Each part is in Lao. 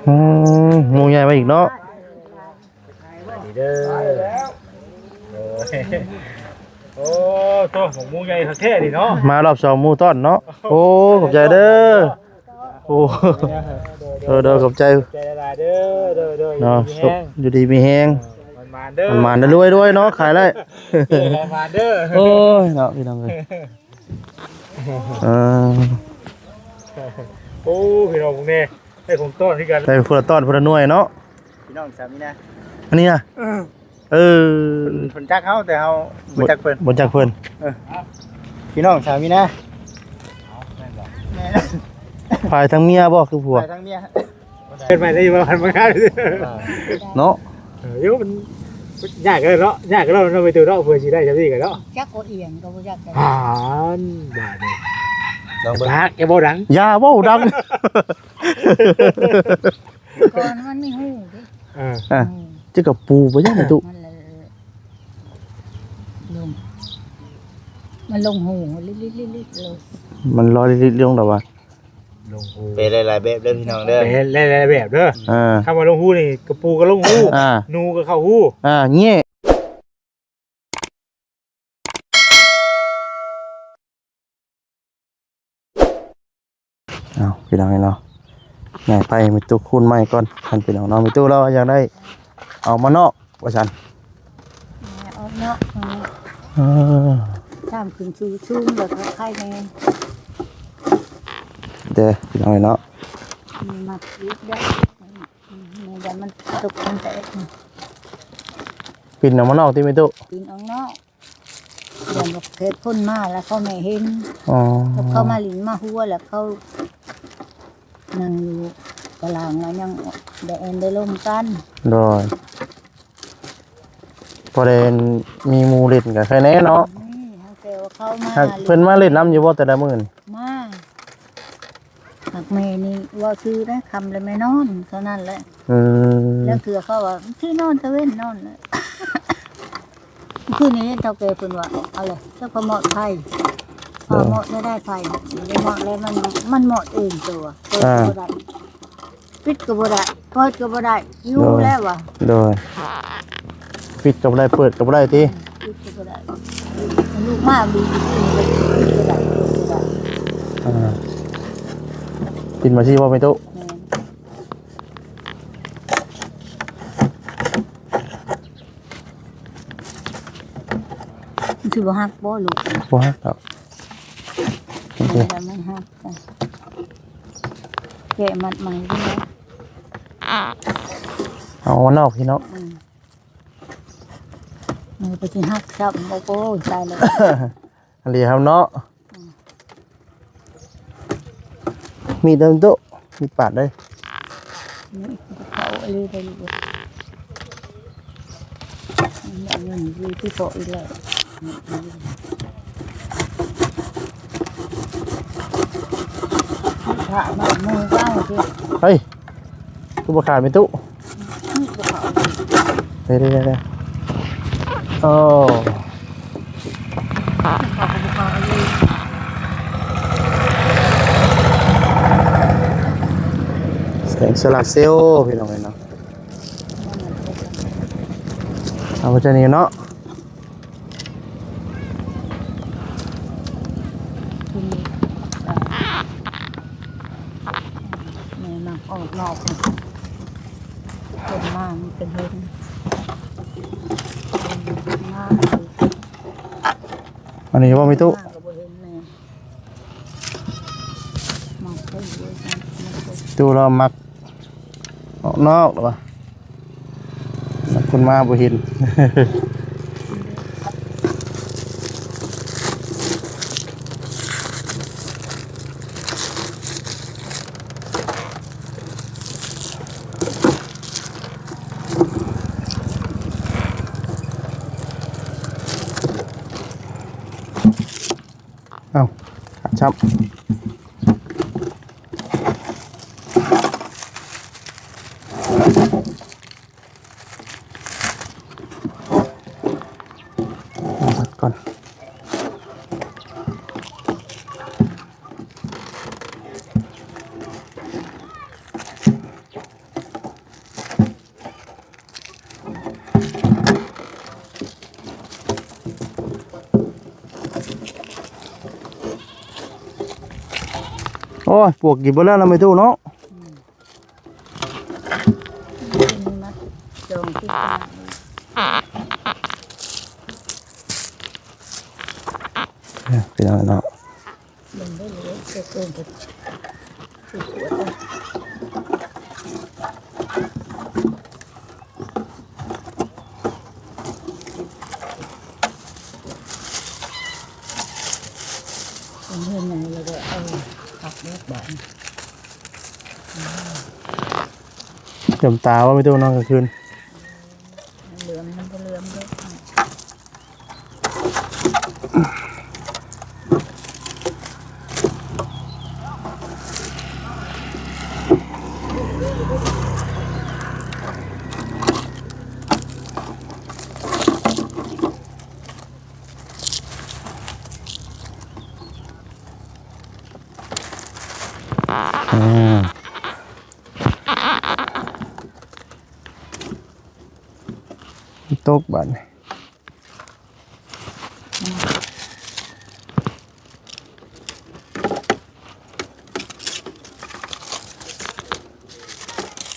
ອືມ ໝູໃຫຍ່ມາອີກເນາະ. ສະບາຍດີເດີ. ໂອ້ ໂອ້ ໂທ້ ໝູໃຫຍ່ຄັກແທ້ນີ້ເນາະ. ມາຮອບສອງໝູຕ້ອນເນາະ. ໂອ້ ຂອບໃຈເດີ. ໂອ້ ໂດຍ ໂດຍ ຂອບໃຈ ຂອບໃຈຫຼາຍໆເດີ. ໂດຍ ໂດຍ ເນາະ ຢູ່ດີມີແຮງ ຢູ່ດີມີແຮງ ເອີ ໝານໆເດີ ໝານໆເດີ ລວຍໆເນາະ ຂາຍໄດ້ ເອີ ໝານໆເດີ. ໂອ້ຍເນາະ ພີ່ນ້ອງເອີຍ ເອີ ໂອ້ ພີ່ນ້ອງເບິ່ງແດ່ ໄດ້ຂອງຕ້ອນຄືກັນ ໄດ້ຄົນລະຕ້ອນຄົນລະໜ່ວຍເນາະ ພີ່ນ້ອງສາມີນາ ອັນນີ້ນະ ເອີ ເອີ ເພິ່ນ ເພິ່ນຈັກເຮົາ ແຕ່ເຮົາບໍ່ຈັກເພິ່ນ ບໍ່ຈັກເພິ່ນ ເອີ ພີ່ນ້ອງສາມີນາ ຝ່າຍທາງເມຍບໍ່ ຄືຜົວ ຝ່າຍທາງເມຍ ເປັນໄປໄດ້ວ່າພັນມາງານເນາະ. ເອີ ໂຍ ມັນຍາກເນາະ ຍາກເນາະ ໄປຕູ້ເນາະ ເພື່ອຊິໄດ້ຈຳນີ້ກັນເນາະ ຈັກກໍອຽງກໍບໍ່ຈັກ ອ່ານບາດນີ້ ລອງເບິ່ງ ປາກຢ່າເວົ້າດັງ ຢ່າເວົ້າດັງ ກ່ອນມັນມີຮູເດ້ ເອີ ອ່າ ອືມ ຈະກະປູບໍ່ຍັງຕູ້ ມັນລະລົງ ມັນລົງຮູລິດໆໆໆ ມັນລອຍລິດໆລົງແລ້ວວ່າ ລົງຮູ ເປັນຫຼາຍໆແບບເດີພີ່ນ້ອງເດີ ເປັນຫຼາຍໆແບບເດີ ອ່າ ຄຳວ່າລົງຮູນີ້ ກະປູກໍລົງຮູ ອ່າ ໜູກໍເຂົ້າຮູ ອ່າ ແງະ ເອົາ ພີ່ນ້ອງເນາະ ຍ້າຍໄຟແມ່ຕູ້ຄູນໃໝ່ກ່ອນ ຄັນພີ່ນ້ອງເນາະ ແມ່ຕູ້ລາວຢາກໄດ້ ເອົາມານອກວ່າຊັ້ນ ອອກນອກ ເອີ ສ້າງຂຶ້ນສູງໆ ແລ້ວກໍໄຄແນ່ ເດີ ພີ່ນ້ອງເນາະ ມັກອີກເດີ ອືມ ຢ້ານມັນຕົກ ມັນແຕກ ປິ່ນອອກມານອກຕິແມ່ຕູ້ ປິ່ນອອກນອກ ຢ້ານວ່າເຂດຄົນມາແລ້ວເຂົາແມ່ເຫັນ ອໍ ແລ້ວເຂົາມາຫຼິ້ນມາຫົວ ແລ້ວເຂົານັ່ງຢູ່ຕາລາງ ແລ້ວຍັງໄດ້ແອນໄດ້ລົມກັນ ໂດຍ ພໍໄດ້ມີໝູ່ຫຼິ້ນກໍໄຄແນ່ເນາະ ນີ້ຫາແຕ່ວ່າເຂົາມາ ຫາກເພິ່ນມາຫຼິ້ນນຳຢູ່ບໍ່ແຕ່ລະມື້ນີ້ ມາ ຫາກແມ່ນີ້ເວົ້າຊື່ໄດ້ ຄ່ຳແລ້ວແມ່ນອນເທົ່ານັ້ນແຫຼະ ອືມ ລາງເທື່ອເຂົາວ່າ ຊິນອນຕາເວັນນອນແຫຼະ ຄືນນີ້ເຖົ້າແກ່ເພິ່ນວ່າ ເອົາແຫຼະ ຈັກພໍ່ມອດໃຜ ເອີ ພໍ່ມອດໄດ້ໃຜ ໄດ້ມອດແລ້ວ ມັນ ມັນມອດເອງຕົວ ເປີດ ອ່າ ບໍ່ໄດ້ ປິດກໍບໍ່ໄດ້ ເປີດກໍບໍ່ໄດ້ ຢູ່ ໂດຍ ແລ້ວວ່າ ໂດຍ ປິດກໍບໍ່ໄດ້ ເປີດກໍບໍ່ໄດ້ຕິ ປິດກໍບໍ່ໄດ້ ລູກມາບີບ ປິດບໍ່ໄດ້ ເປີດບໍ່ໄດ້ ອ່າ ປິດມາຊິບໍ່ແມ່ຕູ້ ແມ່ນ ມັນຊິບໍ່ຫັກບໍ່ລູກ ບໍ່ຫັກດອກ ນີ້ແຫຼະມັນຫັກ ແກະມັດໃໝ່ເດີ ເອົາອອກນອກພີ່ນ້ອງ ອືມ ມັນກໍຊິຫັກຊ້ຳ ໂອ້ໂຫ ຕາຍແລ້ວ ອັນນີ້ເຮົາເນາະ ອືມ ມີດເດີໂຕະ ມີດປາດເດີ ນີ້ເຂົາເອົາອີ່ຫຼີໄດ້ຢູ່ ເງິນຢູ່ທີ່ເກາະອີກແລ້ວ ພະມາໝູ່ເກົ້າຕິ ເຮີ້ຍ ຄືບໍ່ຂາດແມ່ຕູ້ ເດ້ໆໆໆ ໂອ້ ແສງໂຊລາເຊວ ພີ່ນ້ອງເອີຍເນາະ ເອົາໄວ້ຈັ່ງນີ້ເນາະ ແມ່ມັກອອກນອກ ຄົນມາມັນເປັນເຫັນ ມາ ອັນນີ້ບໍ່ມີຕູ້ ມາກໍບໍ່ເຫັນແມ່ ມັກເຫັນຢູ່ ຕູ້ລາວມັກ ອອກນອກແລ້ວວະ ຄົນມາບໍ່ເຫັນ ເອົ້າ ຄັກຊ້ຳ ເອົາຕັດກ່ອນ ໂອ້ຍ ປວກກິນເບິດແລ້ວນະແມ່ຕູ້ເນາະ. ອືມ ນີ້ມາຈອງຕິດຂະໜາດນີ້ ເອີ ພີ່ນ້ອງເນາະ. ເບິ່ງໄດ້ເລີຍ ເຈົ້າໂກງກໍຊິກວດເດີ. ເຮັດຫຍັງແລ້ວກໍເອົາຜັກແບບບາດນີ້ ເຫຼືອມຕາບໍ່ແມ່ຕູ້ນອນກາງຄືນ? ເຫຼືອມ ມັນບໍ່ເຫຼືອມເດ້. ອືມ ຕົກບາດນີ້.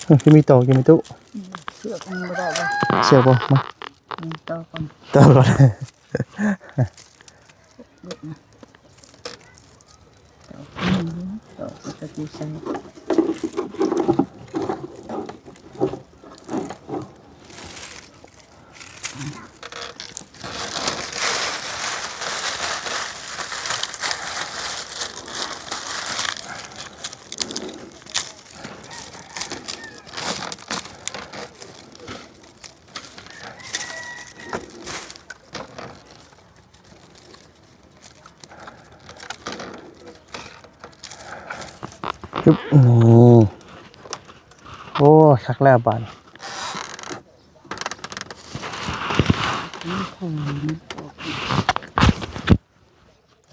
ເອີ ຄືມີຕອກຢູ່ແມ່ຕູ້. ອືມ ເຊືອກມັນບໍ່ໄດ້ບໍ່? ເຊືອກບໍ່? ມາ ນີ້ຕໍ່ກ່ອນ ຕໍ່ກ່ອນ. ເບິ່ງນະ ຕອກ ອືມ ຕອກກໍຕະກີໃສ່. ອືມ ໂອ້ ຄັກແລ້ວບາດນີ້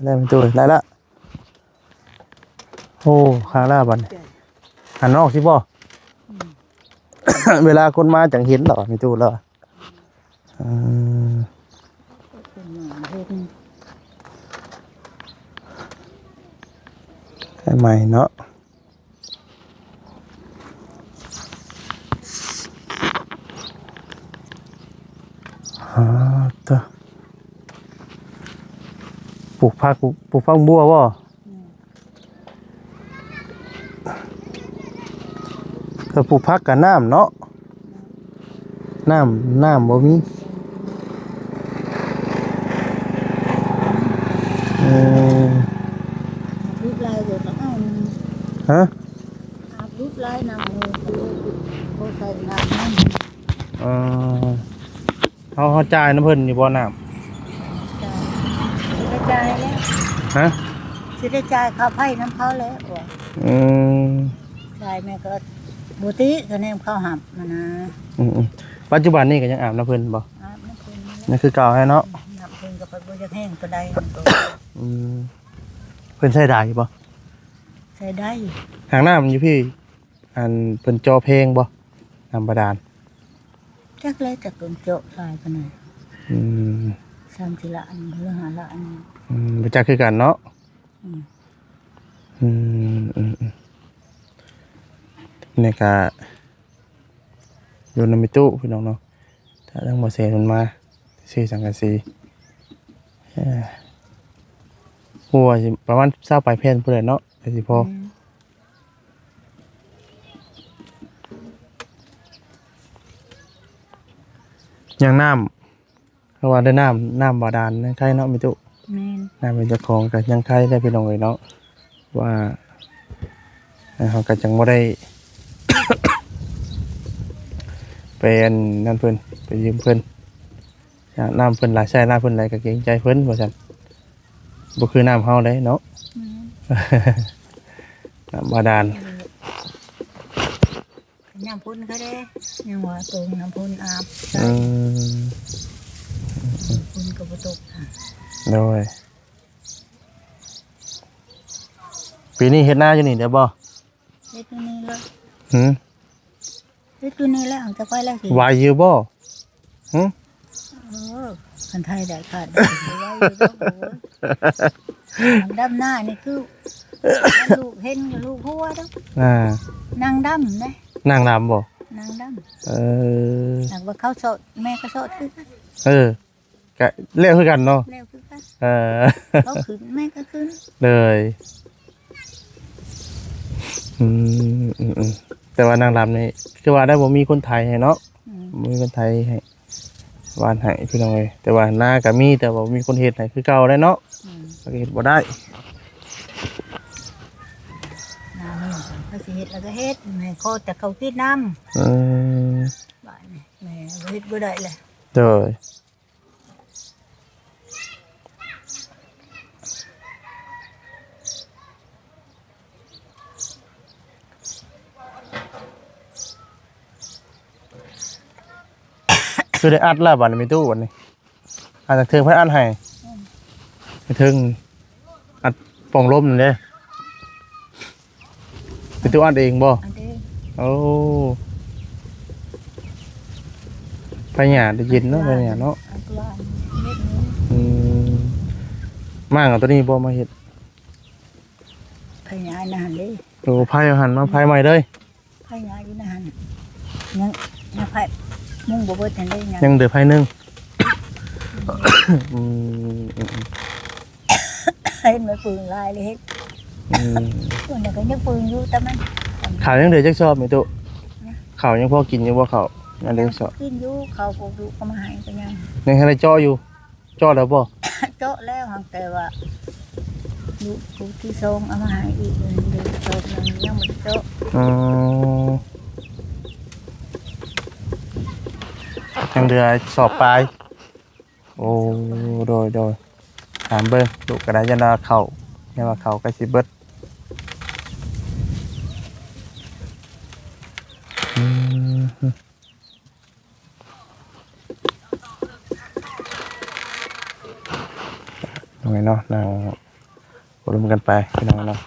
ໄດ້ແມ່ຕູ້ ໄດ້ລະ. ໂອ້ ຄັກແລ້ວບາດນີ້ ຫັນອອກຊິບໍ່? ອືມ ເວລາຄົນມາຈັ່ງເຫັນດອກແມ່ຕູ້ລາວ. ອືມ ເປັນຫຍັງເຫັນ ໃໝ່ເນາະ. ອາ ຕະ ປູກຜັກ ປູກຜັກບົວບໍ່? ອືມ ຖ້າປູກຜັກກະນ້ຳເນາະ ນ້ຳ ນ້ຳບໍ່ມີ. ເອີ ອາບດູດຫຼາຍກໍເອົາ ຮະ? ອາບດູດຫຼາຍນ້ຳ ເອີ ບໍ່ໃສ່ອາບນ້ຳ. ເອີ ເຮົາ ເຮົາຈ່າຍນຳເພິ່ນຢູ່ບໍ່ນ້ຳ? ຈ່າຍ ຊິໄດ້ຈ່າຍແລ້ວ ຮະ? ຊິໄດ້ຈ່າຍຄ່າໄຟນຳເຂົາແລ້ວ. ອືມ ຈ່າຍແມ່ກໍບໍ່ຕິ ກະແນມເຂົາຮັບຫັ້ນນະ. ອືມໆ ປັດຈຸບັນນີ້ກໍຍັງອາບນຳເພິ່ນບໍ່? ອາບນຳເພິ່ນນັ້ນແຫຼະ ຍັງຄືເກົ່າແຫຼະເນາະ. ອືມ ນ້ຳເພິ່ນກໍບໍ່ຢາກແຫ້ງປານໃດ. ອືມ ເພິ່ນໃຊ້ໄດ້ຢູ່ບໍ່? ໃຊ້ໄດ້. ຫາກນ້ຳຢູ່ພີ້ ອັນເພິ່ນເຈາະແພງບໍ່ ນ້ຳບາດານ? ຈັກແຫຼະ ຈັກເພິ່ນເຈາະຫຼາຍປານໃດ. ອືມ ສາມສີ່ລ້ານ ຫຼື ຫ້າລ້ານ. ອືມ ບໍ່ຈັກຄືກັນເນາະ. ອືມ ອືມ ອືມ ນີ້ກະຢູ່ນຳແມ່ຕູ້ພີ່ນ້ອງເນາະ. ຖ້າທາງບໍ່ແສນເພິ່ນມາຊື້ສັງກະສີ ເອີ ໂອ້ ປະມານຊາວປາຍແຜ່ນພຸ້ນແຫຼະເນາະ ກໍຊິພໍ. ອືມ ຍັງນ້ຳ ເພາະວ່າໄດ້ນ້ຳ ນ້ຳບາດານຍັງໄຄເນາະແມ່ຕູ້. ແມ່ນ ນ້ຳເປັນເຈົ້າຂອງກໍຍັງໄຄໄດ້ພີ່ນ້ອງເອີຍເນາະ. ວ່າ ເຮົາກໍຈັ່ງບໍ່ໄດ້ ໄປອັນນັ້ນເພິ່ນ ໄປຢືມເພິ່ນ ຍາກນ້ຳເພິ່ນຫຼາຍ ໃຊ້ນ້ຳເພິ່ນຫຼາຍກໍເກງໃຈເພິ່ນວ່າຊັ້ນ. ບໍ່ຄືນ້ຳເຮົາເດ້ເນາະ. ແມ່ນ ນ້ຳບາດານ ເອີ ນ້ຳພຸ້ນເຂົາເດ້ ຍັງວ່າຕົງນ້ຳພຸ້ນອາບ. ອືມ ຝົນກໍບໍ່ຕົກ. ໂດຍ ປີນີ້ເຮັດນາຢູ່ນີ້ໄດ້ບໍ່? ເຮັດຢູ່ນີ້ແຫຼະ. ຫືມ? ເຮັດຢູ່ນີ້ແຫຼະ ຈະໄປແລ້ວຊິ ໄຫວຢູ່ບໍ່? ຫືມ? ເອີ ຄັນໄຖໄດ້ຂາດໄດ້ ໄຫວຢູ່ດອກ. ໂອ້ຍ ດຳນານີ້ຄື ລູກເຫັນກໍລູກຫົວດອກ. ອ່າ ນາງດຳເດ້. ນາງດຳບໍ່? ນາງດຳ. ເອີ ນາງວ່າເຂົາສອດ ແມ່ກໍສອດຄືກັນ. ເອີ ກະແລ້ວຄືກັນເນາະ. ແລ້ວຄືກັນ. ເອີ ເຂົາຂຶ້ນ ແມ່ກໍຂຶ້ນ. ເລີຍ ອືມ ອືມ ອືມ ແຕ່ວ່ານາງດຳນີ້ ຄືວ່າໄດ້ ບໍ່ມີຄົນໄຖໃຫ້ເນາະ. ອືມ ບໍ່ມີຄົນໄຖໃຫ້ ຫວ່ານໃຫ້ ພີ່ນ້ອງເອີຍ. ແຕ່ວ່ານາກໍມີ ແຕ່ວ່າບໍ່ມີຄົນເຮັດໃຫ້ຄືເກົ່າແຫຼະເນາະ. ອືມ ກໍເຮັດບໍ່ໄດ້. ນານີ້ ໃຜຊິເຮັດແລ້ວກໍເຮັດ ແມ່ຂໍແຕ່ເຂົ້າກິນນຳ. ອືມ ບາດນີ້ແມ່ເຮັດບໍ່ໄດ້ແຫຼະ. ໂດຍ. ຄືໄດ້ອັດແລ້ວບາດນີ້ ແມ່ຕູ້ ບາດນີ້ ອັດທາງເທິງ ໃຜອັດໃຫ້? ອືມ ໄປເທິງ ອັດປ່ອງລົມນັ້ນເດ້. ເປັນຕູ້ອັດເອງບໍ່? ອັດເອງ. ໂອ້ ໄຟຫຍ້າໄດ້ເຢັນເນາະ ໄຟຫຍ້າເນາະ. ອັດວ່າເຮັດນີ້ ອືມ ມ້າງເອົາຕົວນີ້ບໍ່ມາເຮັດ? ໄຟຫຍ້າໃນຫັ້ນເດ້. ໂອ້ ໄຟຫັ້ນມາ ໄຟໃໝ່ເລີຍ. ໄຟຫຍ້າຢູ່ໃນຫັ້ນ ຍັງ ຍັງໄຟມຸງບໍ່ເບິດຫັ້ນເດ້. ຍັງ ຍັງເຫຼືອໄຟໜຶ່ງ. ອືມ ອືມ ອືມ. ເຫັນມັນປືນຫຼາຍເລີຍເຮັດ. ອືມ ຄົນນັ້ນກໍຍັງປືນຢູ່ ແຕ່ມັນ ເຂົ້າຍັງເຫຼືອຈັກຊອບແມ່ຕູ້? ນະ ເຂົ້າຍັງພໍກິນຢູ່ບໍ່? ເຂົ້າຍັງເຫຼືອຈັກຊອບ? ກິນຢູ່ ເຂົ້າພວກລູກເອົາມາໃຫ້ກໍຍັງ ຍັງທັນໄດ້ເຈາະຢູ່. ເຈາະແລ້ວບໍ່? ເຈາະແລ້ວ ຫາກແຕ່ວ່າລູກຜູ້ທີສອງເອົາມາໃຫ້ອີກ ເດືອນສອງ ຍັງບໍ່ໄດ້ເຈາະ. ອືມ ຍັງເຫຼືອສອບປາຍ. ໂອ້ ໂດຍ ໂດຍ ຖາມເບິ່ງ ລູກກໍໄດ້ ຢ້ານວ່າເຂົ້າ ຢ້ານວ່າເຂົ້າໃກ້ຊິເບິດ. ອືມ ນ້ອງເນາະ ນັ່ງລົມກັນໄປ ພີ່ນ້ອງເນາະ.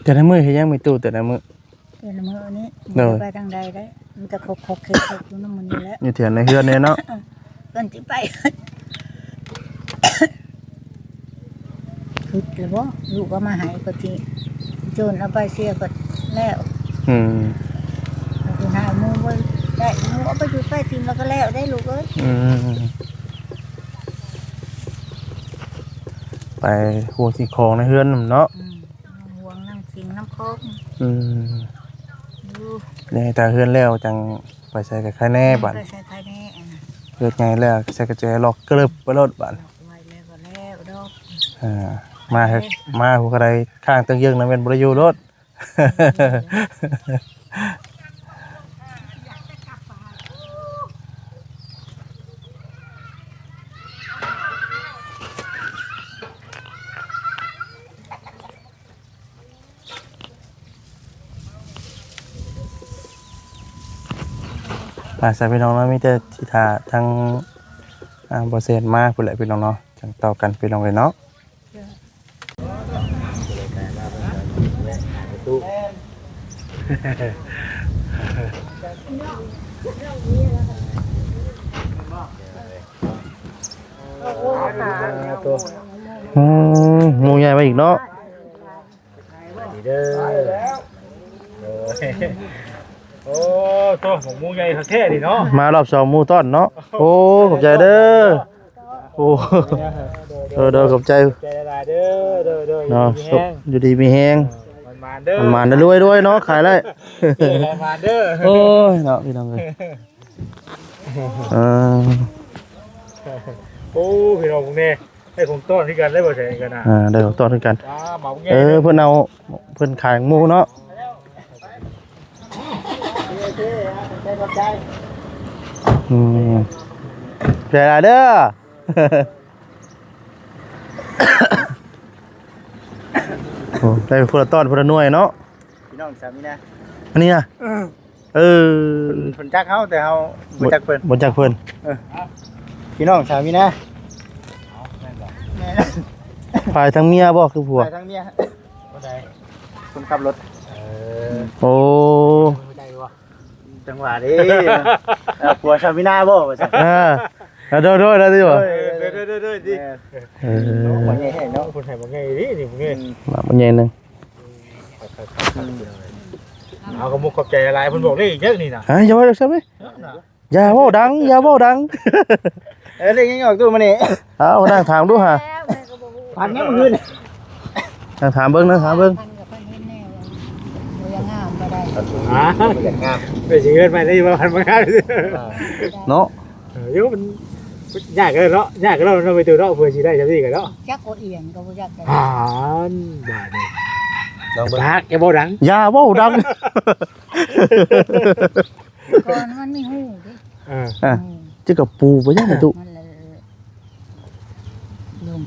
ແຕ່ລະມື້ເຮັດຫຍັງແມ່ຕູ້ ແຕ່ລະມື້? ແຕ່ລະມື້ນີ້ ໂດຍ ບໍ່ໄດ້ໄປທາງໃດເດ້ ມີແຕ່ຄົກໆເຄັກໆຢູ່ນຳໝູ່ນີ້ແຫຼະ ຢູ່ແຖວໃນເຮືອນນີ້ເນາະ. ເພິ່ນຊິໄປ ຄິດແລ້ວບໍ່? ລູກເອົາມາໃຫ້ກໍຊິໂຈນເອົາໄປເສຍກໍແລ້ວ. ອືມ ໄປຫາໝູ່ບໍ່ໄດ້ ໝູ່ເອົາໄປຢູ່ໄປຖິ້ມແລ້ວກໍແລ້ວເດ້ລູກເອີຍ. ອືມ ໄປຫົວສິ່ງຂອງໃນເຮືອນນຳເນາະ. ອືມ ຫ່ວງນຳສິ່ງນຳຂອງ. ອືມ ຢູ່ ໃຫ້ຕາເຮືອນແລ້ວຈັ່ງໄປໃສກໍໄຄແນ່ ອືມ ບາດ ໄປໃສໄຄແນ່ ອັນນັ້ນ ເຮັດໃຫຍ່ແລ້ວໃສ່ກະແຈລັອກກະລຶບໄປໂລດບາດ. ໄວ້ແລ້ວກໍແລ້ວດອກ. ອ່າ ມາເຮັດ ມາຜູ້ກໍໄດ້ ຄ້າງຕຶກເຢິງນະ ແມ່ນບໍ່ໄດ້ຢູ່ໂລດ. ໄປຊະພີ່ນ້ອງເນາະ ມີແຕ່ຊິຖ້າທາງ ອ່າ ບໍ່ແຊນມາພຸ້ນແຫຼະພີ່ນ້ອງເນາະ ຈັ່ງຕໍ່ກັນພີ່ນ້ອງເອີຍເນາະ. ອືມ ໝູ່ໃຫຍ່ມາອີກເນາະ. ສະບາຍດີເດີ. ໂອ້ຍ ໂອ້ ໂທ້ ໝູ່ໃຫຍ່ຄັກແທ້ນີ້ເນາະ ມາຮອບສອງໝູ່ຕ້ອນເນາະ. ໂອ້ ຂອບໃຈເດີ. ໂອ້ ໂດຍ ໂດຍ ຂອບໃຈ ຂອບໃຈຫຼາຍໆເດີ. ໂດຍ ໂດຍ ເນາະ ຢູ່ດີມີແຮງ ຢູ່ດີມີແຮງ ເອີ ໝານໆເດີ ໝານໆເດີ ລວຍໆເນາະ ຂາຍໄດ້ ເອີ ໝານໆເດີ. ໂອ້ຍ ເນາະ ພີ່ນ້ອງເອີຍ. ເອີ ໂອ້ ພີ່ນ້ອງເບິ່ງແດ່ ໄດ້ຂອງຕ້ອນຄືກັນ ໄດ້ບໍ່ໃສ່ກັນນະ. ອ່າ ໄດ້ຂອງຕ້ອນຄືກັນ. ອ່າ ເອົາ ເອີ ເພິ່ນເອົາ ເພິ່ນຂາຍໝູ່ເນາະ. ອືມ ໃຈຫຼາຍເດີ. ໂອ້ ໄດ້ຄົນລະຕ້ອນຄົນລະໜ່ວຍເນາະ ພີ່ນ້ອງສາມີນາ. ອັນນີ້ນະ ເອີ ເອີ ເພິ່ນ ເພິ່ນຈັກເຮົາ ແຕ່ເຮົາບໍ່ຈັກເພິ່ນ ບໍ່ຈັກເພິ່ນ. ເອີ ພີ່ນ້ອງສາມີນາ. ແມ່ນ ຝ່າຍທາງເມຍບໍ່ ຄືຜົວ? ຝ່າຍທາງເມຍ. ບໍ່ ຄົນຂັບລົດ ເອີ ໂອ້ ໄດ້ບໍ່ ຈັງຫວະເດ້ ເອີ ຜົວຊາວມີນາບໍ່ວ່າຊັ້ນ ເອີ ເອີ ໂດຍໆ ໄດ້ຢູ່ ໂດຍໆໆ ດີ ເອີ ບັກໃຫຍ່ແຮງເນາະ ເພິ່ນໃຫ້ບັກໃຫຍ່ດີນີ້ ບັກໃຫຍ່ ອືມ ບັກໃຫຍ່ໜຶ່ງ ອືມ ເອົາ ຂອບມຸກຂອບໃຈຫຼາຍໆ ເພິ່ນບອກເລີກອີກເດີ້ນີ້ນະ ເອີ ຢ່າເວົ້າຈັ່ງຊັ້ນເວີຍ ເນາະ ຢ່າເວົ້າດັງ ຢ່າເວົ້າດັງ ເອີ ເລກຍັງອອກຕູ້ມື້ນີ້ ເອົາ ນັ່ງຖາມດູຫາ ແລ້ວແມ່ກໍບໍ່ຮູ້ ຝັນຍັງມື້ຄືນ ນັ່ງຖາມເບິ່ງ ນັ່ງຖາມເບິ່ງ ພັນກັບພັນເຫັນແນ່ວ່າບໍ່ຢາກງາມບໍ່ໄດ້ ຮະ ບໍ່ຢາກງາມ ໄປຊິເຮືອນໃໝ່ໄດ້ບໍ່ ພັນບໍ່ງາມ ເນາະ ເອີ ໂຍ ມັນຍາກເລີຍເນາະ ຍາກເລີຍເນາະ ໄປຕູ້ເນາະ ເພື່ອຊິໄດ້ຈຳນີ້ກັນເນາະ ຈັກກໍອຽງກໍບໍ່ຈັກ ອ່ານ ບາດນີ້ ລອງເບິ່ງ ປາກ ຢ່າເວົ້າດັງ ຢ່າເວົ້າດັງ ກ່ອນມັນມີຮູເດ້ ເອີ ອ່ະ ອືມ ຈະກະປູໄປຍັງແມ່ຕູ້ ມັນລະລົງ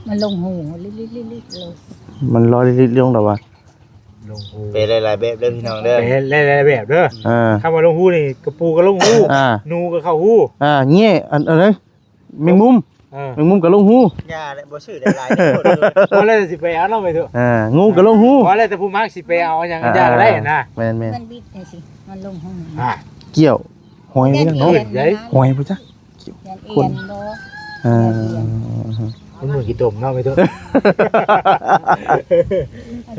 ມັນລົງຮູລິດໆໆໆ ມັນລອຍລິດໆລົງແລ້ວວ່າ ລົງຮູ ເປັນຫຼາຍໆແບບເດີພີ່ນ້ອງເດີ ເປັນຫຼາຍໆແບບເດີ ອ່າ ຄຳວ່າລົງຮູນີ້ ກະປູກໍລົງຮູ ອ່າ ໜູກໍເຂົ້າຮູ ອ່າ ແງ່ ອັນ ອັນນັ້ນ ແມງມຸມ ເອີ ແມງມຸມກໍລົງຮູ ຢ່າແຫຼະ ບໍ່ຊື້ໄດ້ຫຼາຍເດ້ ບໍ່ແລ້ວຊິໄປເອົາເນາະ ໄປເຖາະ ອ່າ ງູກໍລົງຮູ ບໍ່ແລ້ວແຕ່ຜູ້ມັກຊິໄປເອົາຫຍັງ ອ່າ ຢາກໄດ້ນະ ແມ່ນໆ ມັນບິດຈັ່ງຊີ້ ມັນລົງຮູ ອ່າ ກ່ຽວ ຫອຍໄປຈັ່ງເນາະ ຫອຍໄປຈ້ະ ຢ້ານເອນບໍ່ ອ່າ ມັນເໝືອນຂີ້ຕົມເນາະ ໄປເຖາະ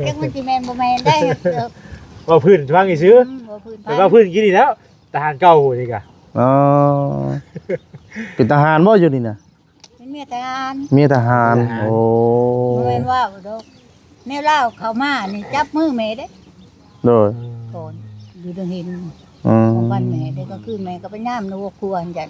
ຈັກມັນຊິແມ່ນບໍ່ແມ່ນໄດ້ ເວົ້າພື້ນຟັງຊື່ ອືມ ເວົ້າພື້ນ ແຕ່ວ່າພື້ນກິນນີ້ແລ້ວ ທະຫານເກົ່ານີ້ກະ ອໍ ເປັນທະຫານບໍ່ຢູ່ນີ້ນະ? ເປັນເມຍທະຫານ ເມຍທະຫານ ເມຍທະຫານ ໂອ້ ບໍ່ແມ່ນວ່າດອກ ແນວລາວເຂົ້າມານີ້ຈັບມືແມ່ເດ້ ໂດຍ ກ່ອນຢູ່ເທິງເຫັນ ອືມ ຂອງບ້ານແມ່ເດ້ ກາງຄືນແມ່ກໍໄປຍາມໃນຄົວຄົວຫັ້ນຈັ່ງ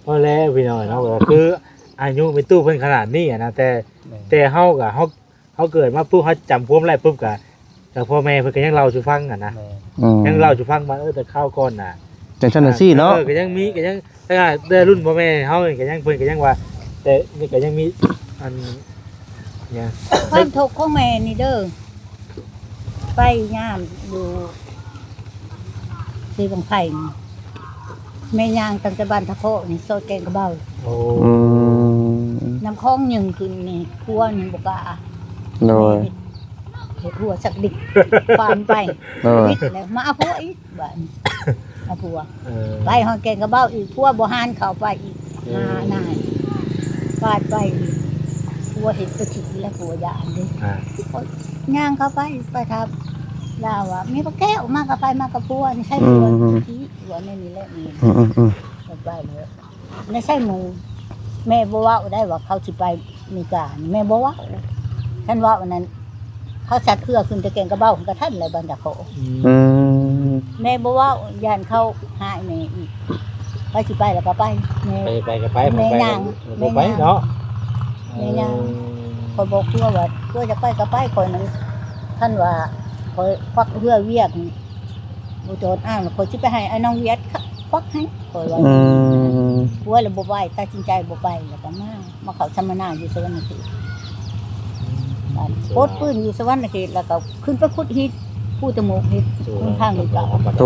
ພໍແລ້ວພີ່ນ້ອງເນາະ ກໍຄືອາຍຸແມ່ຕູ້ເພິ່ນຂະໜາດນີ້ຫັ້ນນະ ແຕ່ ແມ່ນ ແຕ່ເຮົາກໍ ເຮົາ ເຮົາເກີດມາປຸບ ເຮົາຈຳຄວາມໄດ້ປຸບ ກະ ກະພໍ່ແມ່ເພິ່ນກໍຍັງເລົ່າສູ່ຟັງຫັ້ນນະ ແມ່ນ ອືມ ຍັງເລົ່າສູ່ຟັງວ່າ ເອີ ແຕ່ຄາວກ່ອນນະ ຈັ່ງຊັ້ນຈັ່ງຊີ້ເນາະ ເອີ ກໍຍັງມີ ກໍຍັງ ແຕ່ ແຕ່ລຸ້ນພໍ່ແມ່ເຮົານີ້ກໍຍັງ ເພິ່ນກໍຍັງວ່າ ແຕ່ນີ້ກໍຍັງມີ ອັນ ຫຍັງ ຄວາມທຸກຂອງແມ່ນີ້ເດີ ໄປຍາມຢູ່ ເຊບັ້ງໄຟນີ້ ແມ່ຍ່າງຕັ້ງແຕ່ບ້ານທະເຄາະນີ້ ຊອຍແກງກະເບົາ ໂອ້ ອືມ ນ້ຳຂອງຍື່ນຂຶ້ນນີ້ ຄົວນີ້ບໍ່ກ້າ ໂດຍ ເຮັດ ເຮັດຫົວສັກດິກ ຄວາມໄປ ໂດຍ ແລ້ວມາເອົາຜົວອີກ ບາດນີ້ ເອົາຜົວ ເອີ ໄປຮອດແກງກະເບົາອີກ ຜົວບໍ່ຫານເຂົ້າໄປອີກ ເອີ ຫານາຍ ປາດໄປອີກ ຜົວເຮັດໄປຂີ້ແລ້ວ ຜົວຢ້ານເດ້ ອ່າ ຂ້ອຍຍ່າງເຂົ້າໄປ ໄປຖາມລາວວ່າ ແມ່ບັກແກ້ວ ມາກັບໃຜ ມາກັບຜົວ ນີ້ໃສ່ຜົວ ອືມ ຂີ້ ຜົວແມ່ນີ້ແຫຼະ ນີ້ ອືມໆໆ ໄປແລ້ວ ໃນໃສ່ໝູ່ ແມ່ບໍ່ເວົ້າໄດ້ວ່າເຂົາຊິໄປເມກາ ແມ່ບໍ່ເວົ້າ ຄັນເວົ້າອັນນັ້ນ ເຂົາຊັກເຄືອຂຶ້ນແຕ່ແກງກະເບົາ ກໍທັນແລ້ວບັນດາຂໍ ອືມ ອືມ ແມ່ບໍ່ເວົ້າ ຢ້ານເຂົາຮ້າຍແມ່ອີກ ໃຜຊິໄປແລ້ວກໍໄປ ແມ່ ໄປ ໄປກໍໄປ ແມ່ຍ່າງ ບໍ່ໄປ ແມ່ຍ່າງ ເນາະ ແມ່ຍ່າງ ເອີ ຂ້ອຍບອກຜົວວ່າ ຜົວຈະໄປກໍໄປ ຂ້ອຍນັ້ນ ຄັນວ່າຂ້ອຍຄວັກເຮືອວຽກ ບໍ່ຈອດອ້າງ ຂ້ອຍຊິໄປໃຫ້ອ້າຍນ້ອງວຽດຄວັກໃຫ້ ຂ້ອຍວ່າ ອືມ ຜົວລະບໍ່ໄປ ຕັດສິນໃຈບໍ່ໄປ ລະກໍມາ ມາເຂົ້າສຳມະນາຢູ່ສະຫວັນນະເຂດ ປົດປືນຢູ່ສະຫວັນນະເຂດ ລະກໍຂຶ້ນໄປຂຸດຫີນພູຕະໂມກ ເຮັດຄຸນທາງເລກເກົ້າ ໂຕ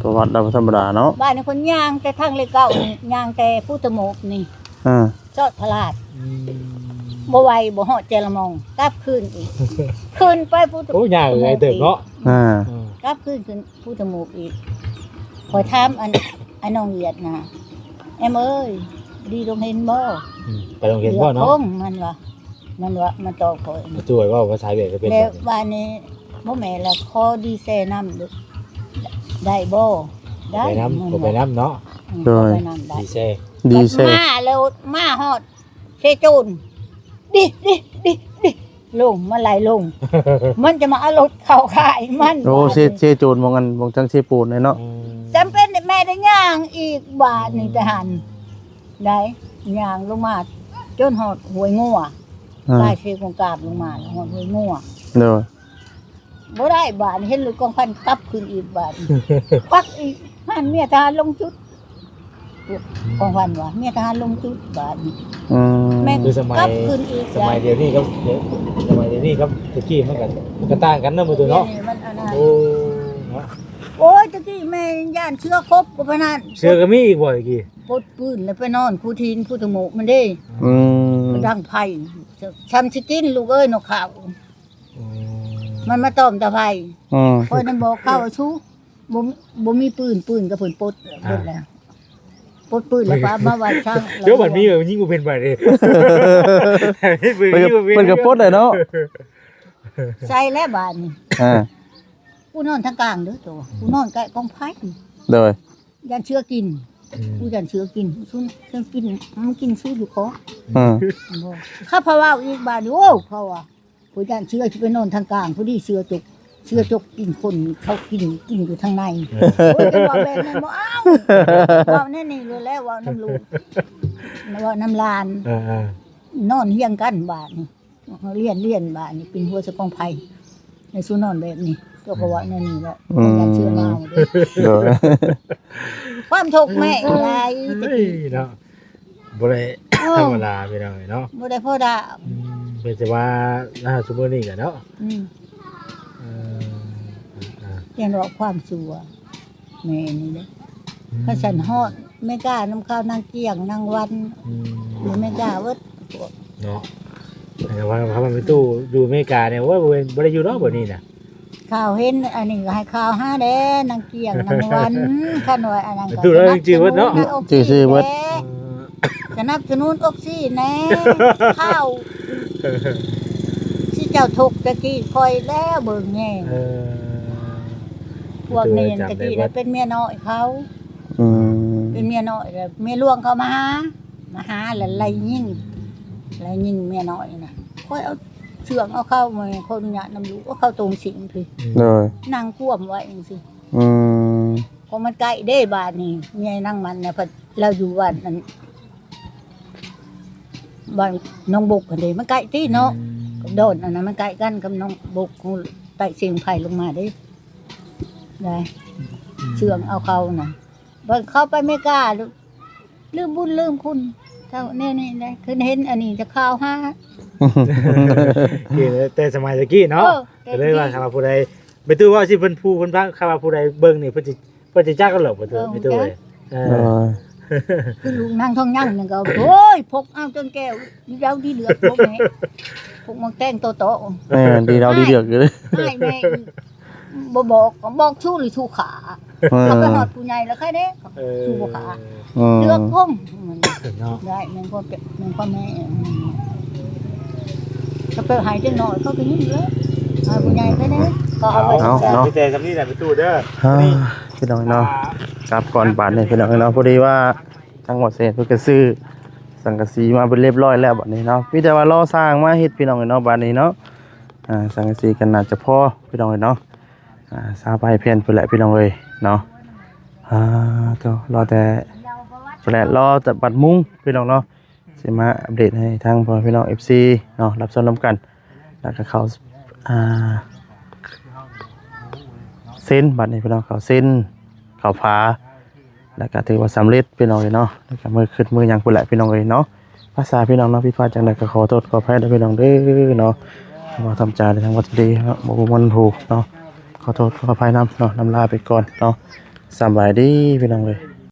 ປະຫວັດລາວບໍ່ທຳມະດາເນາະ ບ້ານນີ້ຄົນຍ່າງແຕ່ທາງເລກເກົ້ານີ້ ຍ່າງແຕ່ພູຕະໂມກນີ້ ອ່າ ຈອດພະລາດ ອືມ ບໍ່ໄຫວ ບໍ່ຮອດແຈລະມອງ ກັບຄືນອີກ ຂຶ້ນໄປພຸ້ນ ໂອ້ ຍາວຫຼາຍເຕີບເນາະ ອ່າ ກັບຄືນຂຶ້ນພູຕະໂມກອີກ ຂ້ອຍຖາມອັນ ອັນນ້ອງວຽດນະ ແອມເອີຍ ດີໂຮງຮຽນບໍ່? ອືມ ໄປໂຮງຮຽນບໍ່ເນາະ? ມັນວ່າ ມັນວ່າ ມັນຕອບຂ້ອຍ ມາຊ່ວຍເວົ້າພາສາຫວຽດກໍເປັນ ແລ້ວບາດນີ້ ບໍ່ແມ່ນລະ ຂໍດີແຊນຳ ໄດ້ບໍ່? ໄດ້ ໄປນຳ ໄປນຳເນາະ ອືມ ໂດຍ ໄປນຳໄດ້ ດີແຊ ດີແຊ ມາແລ້ວ ມາຮອດເຊໂຈນ ດິ ດິ ດິ ດິ ລົງ ມັນໄຫຼລົງ ມັນຈະມາເອົາລົດເຂົ້າຄ້າຍມັນ ໂອ້ ເຊ ເຊໂຈນ ໝ່ອງອັນ ໝ່ອງທາງເຊໂປນເນາະ ອືມ ຈຳເປັນແມ່ໄດ້ຍ່າງອີກບາດນີ້ ອືມ ໄປຫັ້ນ ໄດ້ຍ່າງລົງມາຈົນຮອດຫ້ວຍງົວ ອ່າ ກາຍເຊກົງກາບລົງມາ ຮອດຫ້ວຍງົວ ໂດຍ ບໍ່ໄດ້ບາດນີ້ ເຫັນລົດກອງພັນກັບຄືນອີກບາດນີ້ ຄວັກອີກ ຫັ້ນເມຍທະຫານລົງຈຸດ ກອງພັນວ່າ ເມຍທະຫານລົງຈຸດບາດນີ້ ອືມ ແມ່ນ ຄືສະໄໝ ກັບຄືນອີກ ສະໄໝດຽວນີ້ກັບ ສະໄໝດຽວນີ້ກັບແຕ່ກີ້ມັນກໍ ມັນກໍຕ່າງກັນເນາະ ມື້ໂຕເນາະ ດຽວນີ້ມັນອັນນັ້ນ ໂອ້ ເນາະ ໂອ້ຍ ແຕ່ກີ້ແມ່ຢ້ານເສືອຄົບກໍປານນັ້ນ ເສືອກໍມີອີກບໍ່ແຕ່ກີ້? ປົດປືນແລ້ວໄປນອນຄູທີນຄູຕະໂມກມັນເດ້ ອືມ ດັງໄຟ ຊ່ຳຊິກິນລູກເອີຍ ນົກເຂົາ ອືມ ມັນມາຕ້ອມຕາໄຟ ອືມ ຂ້ອຍນັ້ນບອກເຂົາວ່າ ຊູ ບໍ່ ບໍ່ມີປືນ ປືນກໍເພິ່ນປົດ ອ່າ ເບິດແລ້ວ ປົດປືນແລ້ວກໍເອົາມາໄວ້ຊະ ດຽວບັດມີຍິງບໍ່ເປັນບາດນີ້ ເພິ່ນກໍ ເພິ່ນກໍປົດແຫຼະເນາະ ໃສ່ແລ້ວບາດນີ້ ອ່າ ກູນອນທາງກາງເດີໂຕ ກູນອນໃກ້ກອງໄຟ ໂດຍ ຢ້ານເສືອກິນ ອືມ ກູຢ້ານເສືອກິນ ຊຸນ ເສືອກິນ ມັນກິນຊູຢູ່ເກາະ ອືມ ບໍ່ ຂ້າພະເວົ້າອີກບາດນີ້ ໂອ້ ເຂົາວ່າ ຜູ້ຢ້ານເສືອຊິໄປນອນທາງກາງ ຜູ້ດີເສືອຈົກ ເສືອຈົກກິນຄົນ ເຂົາກິນ ກິນຢູ່ທາງໃນ ເອີ ໂອ້ຍ ເປັນວ່າແບບນັ້ນບໍ່ເອົາ ເວົ້າແນວນີ້ໂລດແຫຼະ ເວົ້ານຳລູກ ເວົ້ານຳຫຼານ ເອີໆ ນອນຮຽງກັນບາດນີ້ ລຽນ ລຽນບາດນີ້ ປິ່ນຫົວໃສ່ກອງໄຟ ໃຫ້ຊູນອນແບບນີ້ ເຈົ້າກໍເວົ້າແນວນີ້ແຫຼະ ອືມ ຢ້ານເສືອມາເດີ ໂດຍ ຄວາມທຸກແມ່ຫຼາຍແຕ່ກີ້ ເອີຍ ເນາະ ບໍ່ໄດ້ ເອີ ທຳມະດາພີ່ນ້ອງເອີຍເນາະ ບໍ່ໄດ້ພໍດາ ອືມ ເປັນແຕ່ວ່າ ອ່າ ຊຸມື້ນີ້ກະເນາະ ອືມ ເອີ ອ່າ ແຕ່ວ່າຄວາມຊົ່ວ ແມ່ນີ້ເດ້ ອືມ ຄັນຊັ້ນຮອດເມການຳເຂົານາງກ້ຽງນາງວັນ ອືມ ຢູ່ເມກາເບິດ ເນາະ ແຕ່ວ່າ ຄັນວ່າແມ່ຕູ້ຢູ່ເມການີ້ ໂອ້ຍ ບໍ່ ບໍ່ໄດ້ຢູ່ດອກບາດນີ້ນະ ຂ່າວເຫັນອັນນີ້ກໍໃຫ້ຂ່າວຫາແດ່ ນາງກ້ຽງນາງວັນ ຄັນວ່າອັນນັ້ນກໍ ແມ່ຕູ້ລາວຍັງຈື່ເບິດເນາະ ສະໜັບສະໜູນ ຈື່ຊື່ເບິດ ເອີ ສະໜັບສະໜູນອົກຊີແດ່ ຂ່າວ ຊິເຈົ້າທຸກແຕ່ກີ້ຂ້ອຍແລ້ວເບິ່ງແນ່ ເອີ ພວກນີ້ແຕ່ກີ້ນະເປັນເມຍນ້ອຍເຂົາ ອືມ ເປັນເມຍນ້ອຍແລ້ວ ເມຍຫຼວງເຂົາມາຫາ ມາຫາແລ້ວໄລ່ຍິງ ໄລ່ຍິງເມຍນ້ອຍນະ ຂ້ອຍເອົາເຊືອກເອົາເຂົາ ແມ່ນຂໍອະນຸຍາດນຳລູກ ເອົາເຂົາຕົງສິງພີ້ ໂດຍ ນັ່ງກວມໄວ້ຈັ່ງຊີ້ ອືມ ເພາະມັນໃກ້ເດ້ບາດນີ້ ເມຍນາງມັນນະ ເພິ່ນ ລາວຢູ່ບ້ານນັ້ນ ບ້ານໜອງບົກຫັ້ນເດ້ ມັນໃກ້ຕິເນາະ ອືມ ກັບດອນອັນນັ້ນມັນໃກ້ກັນກັບໜອງບົກ ໃຕ້ເຊງໄພລົງມາເດ້ ໄດ້ ອືມ ເຊື່ອງເອົາເຂົານະ ບັດເຂົາໄປເມກາ ລືມບຸນລືມຄຸນ ເທົ່າແນວນີ້ແຫຼະ ຄືເຫັນອັນນີ້ແຕ່ຂ່າວຫາ ເຫັນແຕ່ສະໄໝຕະກີ້ເນາະ ເອີ ແຕ່ ກໍເລີຍວ່າ ຕະກີ້ ຄັນວ່າຜູ້ໃດ ແມ່ຕູ້ເວົ້າຊິເພິ່ນ ຜູ້ເພິ່ນຟັງ ຄັນວ່າຜູ້ໃດເບິ່ງນີ້ ເພິ່ນຊິ ເພິ່ນຊິຈັກແລ້ວບໍ່ ເອີ ແມ່ຕູ້ເອີຍ ເອີ ເອີ ຄືລູກນາງທອງຍັງນັ້ນກໍ ໂອ້ຍ ພົກເອົາຈົນແກ້ວດີດາວດີເດືອກ ພົກແມ່ ພົກໝາກແຕງໂຕໂຕ ເອີ ດີດາວດີເດືອກຢູ່ເດ້ ອ້າຍແມ່ອີກ ບໍ່ບອກ ບອກຊູ້ຫຼືຊູ້ຂ້າ ເອີ ເຂົາໄປຮອດຜູ້ໃຫຍ່ແລ້ວໃຄເດ້ ເອີ ຊູ້ບໍ່ຂ້າ ອືມ ເລືອກຄົງ ເນາະ ໄດ້ແມ່ນຄວາມ ແມ່ນຄວາມແມ່ ເຂົາໄປໃຫ້ເດັກນ້ອຍ ເຂົາກໍຍິງເລີຍ ໃຫ້ຜູ້ໃຫຍ່ໄປແດ່ ກໍເອົາໄວ້ ເອົາເນາະ ມີແຕ່ຊ່ຳນີ້ແຫຼະ ໄປຕູ້ເດີ ອ່າ ນີ້ ພີ່ນ້ອງເນາະ ອ່າ ກັບກ່ອນບາດນີ້ພີ່ນ້ອງເນາະ ພໍດີວ່າທາງໝໍເຊນເພິ່ນກໍຊື້ສັງກະສີມາເປັນຮຽບຮ້ອຍແລ້ວບາດນີ້ເນາະ ມີແຕ່ວ່າລໍຊ່າງມາເຮັດພີ່ນ້ອງເນາະ ບາດນີ້ເນາະ ອ່າ ສັງກະສີກໍໜ້າຈະພໍພີ່ນ້ອງເນາະ ອ່າ ຊາວປາຍແຜ່ນພຸ້ນແຫຼະພີ່ນ້ອງເອີຍເນາະ ອ່າ ໂທ້ ລໍແຕ່ ພຸ້ນແຫຼະ ລໍແຕ່ບັດມຸງພີ່ນ້ອງເນາະ ຊິມາອັບເດດໃຫ້ທາງພໍ່ແມ່ພີ່ນ້ອງເອັຟຊີເນາະ ຮັບຊົມນຳກັນ ແລ້ວກໍເຂົ້າ ອ່າ ເຊັນ ບັດນີ້ພີ່ນ້ອງ ເຂົ້າເຊັນ ເຂົ້າຝາ ແລ້ວກໍຖືວ່າສຳເລັດພີ່ນ້ອງເອີຍເນາະ ແລ້ວກໍມື້ຂຶ້ນມື້ຫຍັງພຸ້ນແຫຼະພີ່ນ້ອງເອີຍເນາະ ພາສາພີ່ນ້ອງເນາະ ຜິດພາດຈັ່ງໃດກໍຂໍໂທດຂໍອະໄພເດີພີ່ນ້ອງເດີເນາະ ເວົ້າທຳຈາໃນທາງວັດດີເນາະ ບໍ່ມ່ວນຫູເນາະ ຂໍໂທດຂໍອະໄພນຳເນາະ ນຳລາໄປກ່ອນເນາະ ສະບາຍດີພີ່ນ້ອງເອີຍ.